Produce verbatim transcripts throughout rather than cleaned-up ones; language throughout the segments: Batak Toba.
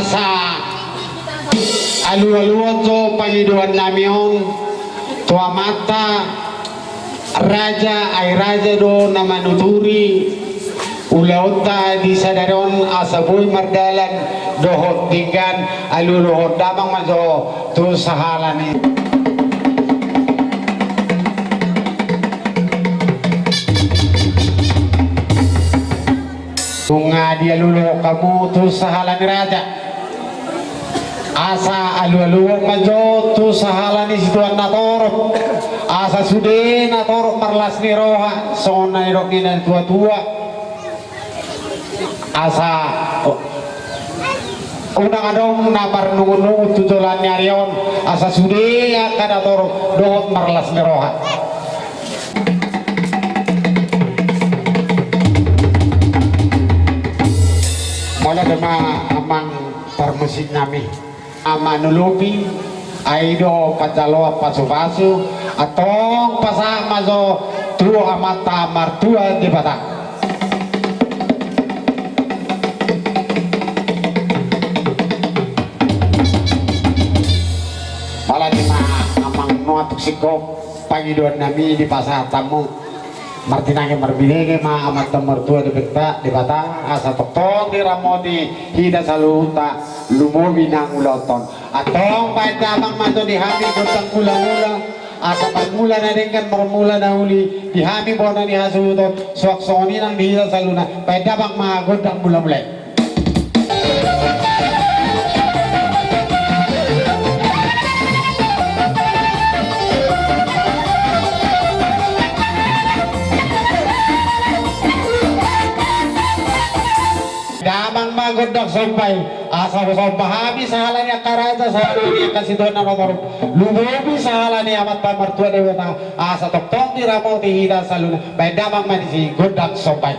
Asa alualuhon jo pangidoan nami on tu amanta raja, ai raja do na manuturi ulaonta di sadari on asa boi mardalan dohot denggan. Alualuhon damang ma jo tu sahala ni. Nunga dialualuhon hamu tu sahala ni raja. Asa alualuhon ma jo tu sahala ni situan na torop. Asa sude na torop marlas ni roha songon na nidok ni na tuatua. Asa unang adong na marnungunungun tu joloan ni ari on. Asa sude angka na torop dohot marlas ni roha. Mauliate ma amang parmusik nami. Ama na lobi, ai do panjaloan pasupasu, antong pasahat ma jo tu amanta martua Debata. Mauliate ma amang nuaeng tu singkop pangidoan nami dipasahat hamu. Martinangi marbinege ma amanta martua Debata, Debata asa tongtong diramoti hita saluhutna lumobi nang ulaonta on. Antong baen damang ma jo di hami gondang mulamula, asa marmula na denggan marmula na uli di hami bona ni hasuhuton, suang songon i nang di hita saluhutna. Baen damang ma gondang mulamula i. Damang ma gondang somba i, asa husomba hami sahala ni angka raja, sahala ni angka situan na torop, lumobi sahala ni amanta martua Debata, asa tongtong diramoti hita saluhutna. Baen damang ma disi gondang somba i.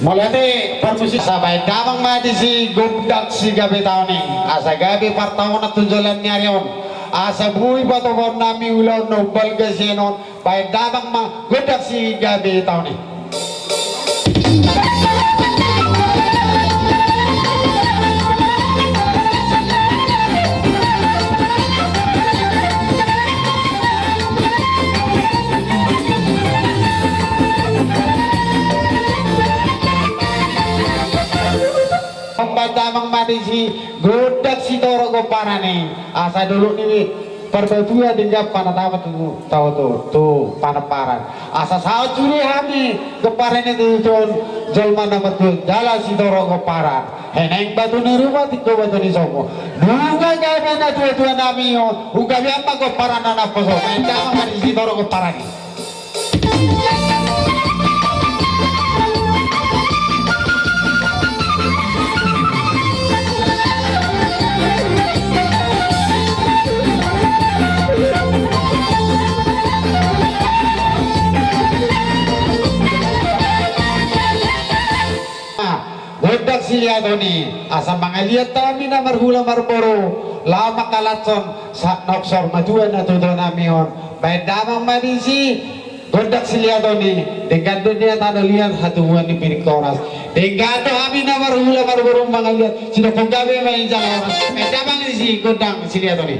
Mauliate parmusik. Asa baen damang ma disi gondang si gabe taon i, asa gabe partaonan tu joloan ni ari on, asa boi patupaon nami ulaon na umbalga sian on. Baen damang ma gondang si gabe taon i. Baen damang ma disi gondang sitorop gomparan i, asa dolok ni Parbatua denggan panatapan tu, tu, tu, tu panamparan. Asa saut sude hami gomparan i tu jolma na martua jala sitorop gomparan. Heneng batu ni rupa, tingko batu ni songo. Nunga gabe na tuatua nami on, umgabean ma gomparan na naposo. Baen damang ma disi sitorop gomparan i. Gondang siliaton i, asa mangaliat hami na marhula marboru, laho mangkalashon, sa, na uksor matua na tuatua nami on. Baen damang ma disi gondang siliaton i. Denggan do nian tano liat, hatubuan ni piring horas. Denggan do hami na marhula marboru mangaliat, sidohonon gabe ma i jala horas. Baen damang disi gondang siliaton i.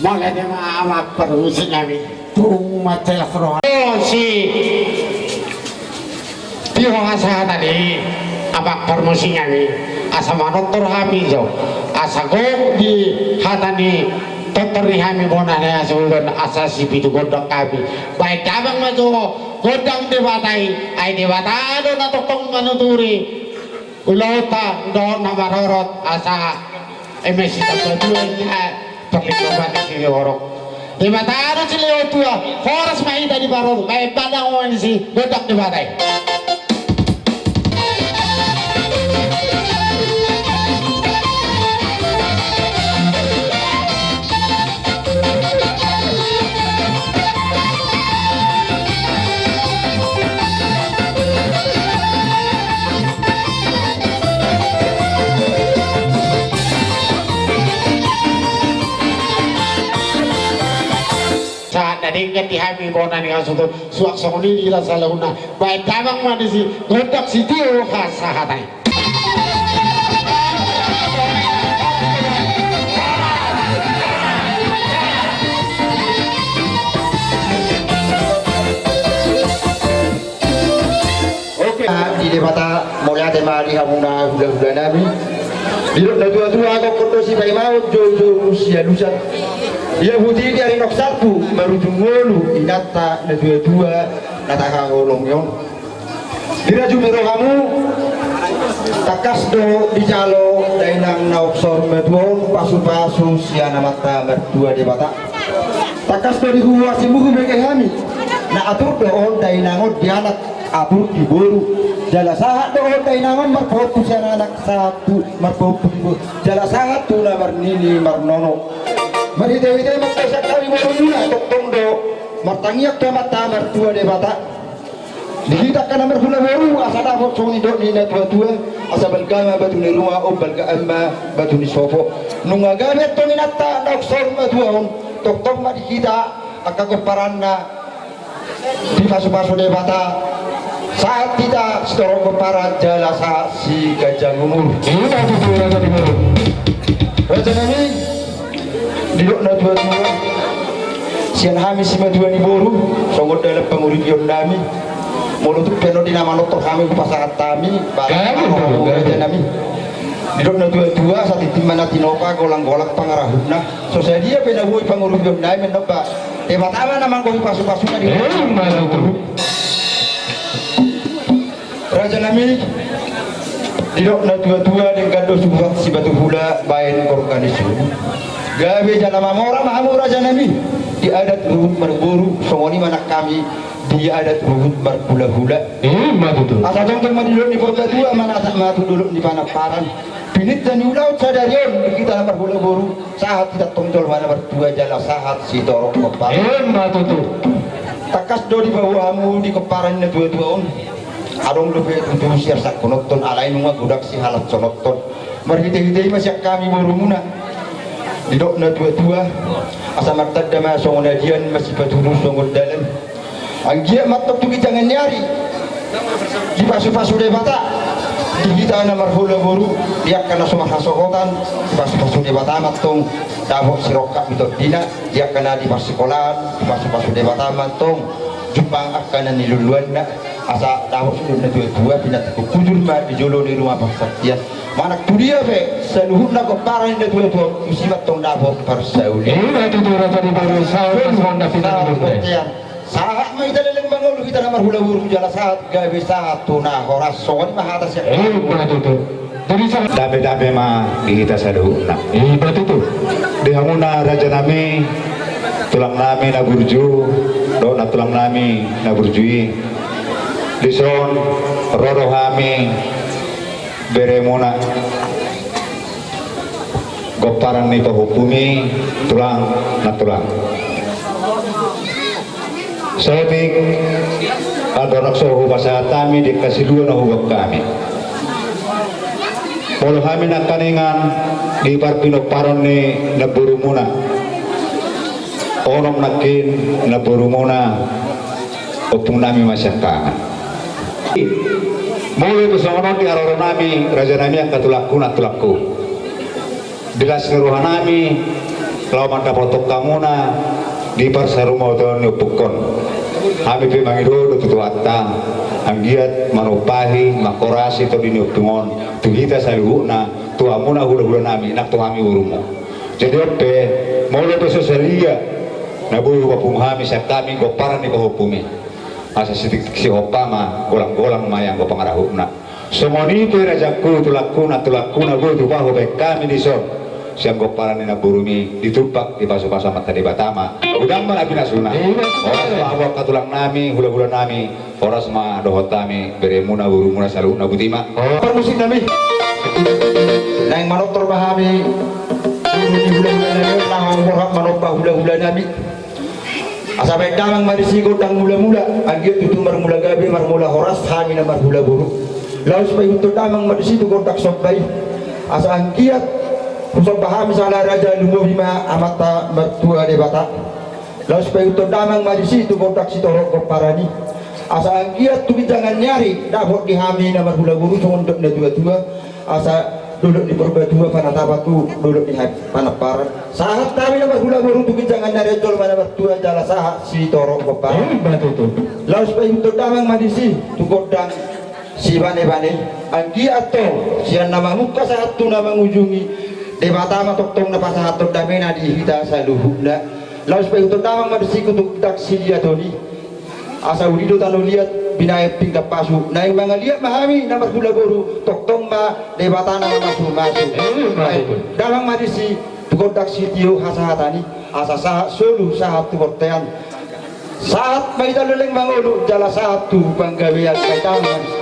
Mauliate ma amang parmusik nami. Tung mansai las roha. O, sitio hasahatan i amang parmusik nami. Asa manortor hami jo. Asa gok di hata ni tortor ni hami bona ni hasuhuton asa sipitu gondang hami. Baen damang ma jo gondang Debata i. Ai Debata do na tongtong manuturi ulaonta dohot na marorot asa eme sitamba dua i, eh, perlindungan di sini orok. Debata do silehon tua, horas ma hita diparorot, baen damang ma disi gondang Debata i. Sahat na denggan di hami bona ni hasuhuton, suang songon i di hita saluhutna. Baen damang ma disi gondang sitio hasahatan i. Oke. Di Debata mauliate ma di hamuna hulahula nami. Didok na tuatua, gokhon do sipaimaon, joujou sialusan. Ia buti di ari naung salpu marujung ngolu inanta na tuatua na tahaholongi on. Dirajumi rohamu, tangkas do dijalo dainang naung saur matua on pasupasu sian Amanta Martua Debata. Tangkas do dihuhuasi muhu bege hami, na atur do on dainang on di anak, atur di boru. Jala sahat do on dainang on marpahompu sian anak, sahat tu marpahompu di boru. Jala sahat tu na marnini marnono. Marhitehite mangkaisang hami borumuna tongtong do martangiang tu Amanta Martua Debata. Di hita angka na marhula boru asa dapot songon nidok ni na tuatua, asa balga ma batu ni ruma, umbalgaan ma batu ni sopo. Nunga gabe tong inanta naung saur matua on, tongtong ma di hita angka gomparanna dipasupasu Debata. Sahat hita sitorop gomparan jala sahat siganjang umur. Ima tutu raja ni boru. Raja nami, didok na tuatua, sian hami simatua ni boru, songon dalan panguripion nami. Molo tung pe na di na manortor hami hupasahat hami, baru raja nami. Didok na tuatua, satintin ma na tinopa, golanggolang pangarahutna. So sadia pe na boi panguripion nami, molo tung pe Debata ma na manggohi pasupasuna di. Raja nami, didok na tuatua, denggan do suhat sipatu hula baen gorga ni suhut. Gabe jala mamora ma hamu raja nami di adat ruhut marboru, songon i ma nang hami di adat ruhut marhulahula. Ima tutu. Asa jongjong ma di dolok ni parbatua, manatak ma tu dolok ni panamparan. Pinita ni ulaon sadari on di hita na marhula boru, sahat hita tong jolma na martua jala sahat sitorop gomparan. Ima tutu. Tangkas do dipaboa hamu di gomparan ni na tuatua on. Adong dope tutu siarsangkononhon, alai nunga godang sihalashononhon. Marhitehite i ma sian hami borumuna. Didok na tuatua, asa martanda ma songon adian, masipatudu songon dalan. Anggiat ma tong tu ginjangan ni ari dipasupasu Debata di hita na marhula boru, di angka na so marhasohotan dipasupasu Debata ma tong dapot sirongkap ni tondina, di angka na di parsikolaan dipasupasu Debata ma tong jumpang angka na niluluanna, asa dapot sude na tuatua pinantikhon hujur ma di jolo ni ruma parsantian. Manang tu dia pe saluhutna gomparan ni na tuatua, tusi ma tong dapot parsaulian. Ima tutu raja ni boru, sahat ma songon na pinantikhon. Sahat ma hita leleng mangolu, hita na marhula boru, jala sahat gabe sahat tu na horas, songon i ma hata sian. Ima tutu. Dapedapet ma di hita saluhutna. Ima tutu. Di hamuna raja nami, tulang nami na burju dohot nantulang nami na burju i, dison ro do hami beremuna, gomparan ni pahompumi, tulang nantulang. Saotik andorang so hupasahat hami di angka silua na huboan hami. Molo hami nangkiningan di parpinomparan ni namborumuna, onom nangkin namborumuna, ompung nami ma siangkangan. Molo pe songon on di haroro nami, raja nami, angka tulangku, nantulangku, di las ni roha nami, Laho mandapothon hamuna di parsaurmatua ni ompungkon. Hami pe mangido do tu Tuhanta, anggiat manumpahi, manghorasi tondi ni ompung on tu hita saluhutna, tu hamuna hulahulanami, nang tu hami borumu. Jadi on pe, molo pe so sadia na boi hupapungu hami sian hami gomparan ni pahompumi, asa sitik sihompa ma, golanggolang ma i anggo pangarahutna. Songon i pe rajanku, tulangku, nantulangku, na boi tupa hubaen hami dison sian gomparan ni namborumi, ditumpak dipasupasu Amanta Debata ma. Godang ma na pinasuna. Horas ma hamu angka tulangnami, hulahulanami, horas ma dohot hami beremuna, borumuna saluhutna, botima. Parmusiknami, naeng manortor ma hami boru ni hulahulanami, naeng borhat manomba hulahulanami. Asa baen damang ma disi gondang mulamula, anggiat tutu marmula gabe, marmula horas hami na marhula boru. Laos paihuthon damang ma disi tu gondang somba i, asa anggiat husomba hami sahala raja, lumobi ma Amanta Martua Debata. Laos paihuthon damang ma disi tu gondang sitorop gomparan i, asa anggiat tu ginjangan ni ari dapot di hami na marhula boru songon dok na tuatua, asa dolok ni Purbatua panatapan tu dolok ni ha-, Panamparan. Sahat hami na marhula boru tu ginjangan ni ari, jolma na martua jala sahat sitorop gomparan. Ima tutu. Laos paihuthon damang ma disi tu gondang sibanebane, anggiat tong sian na mamungka sahat tu na mangujungi, Debata ma tongtong na pasahathon damena di hita saluhutna. Laos paihuthon damang ma disi tu gondang siliaton i, asa uli do tano liat, binahen pinggan pasu. Naeng mangaliat ma hami na marhula boru, tongtong ma Debata na mamasumasu. Ima tutu. Damang ma disi tu gondang sitio hasahatan i, asa sahat solu sahat tu bontean. Sahat ma hita leleng mangolu jala sahat tu panggabean. Baen damang ma disi.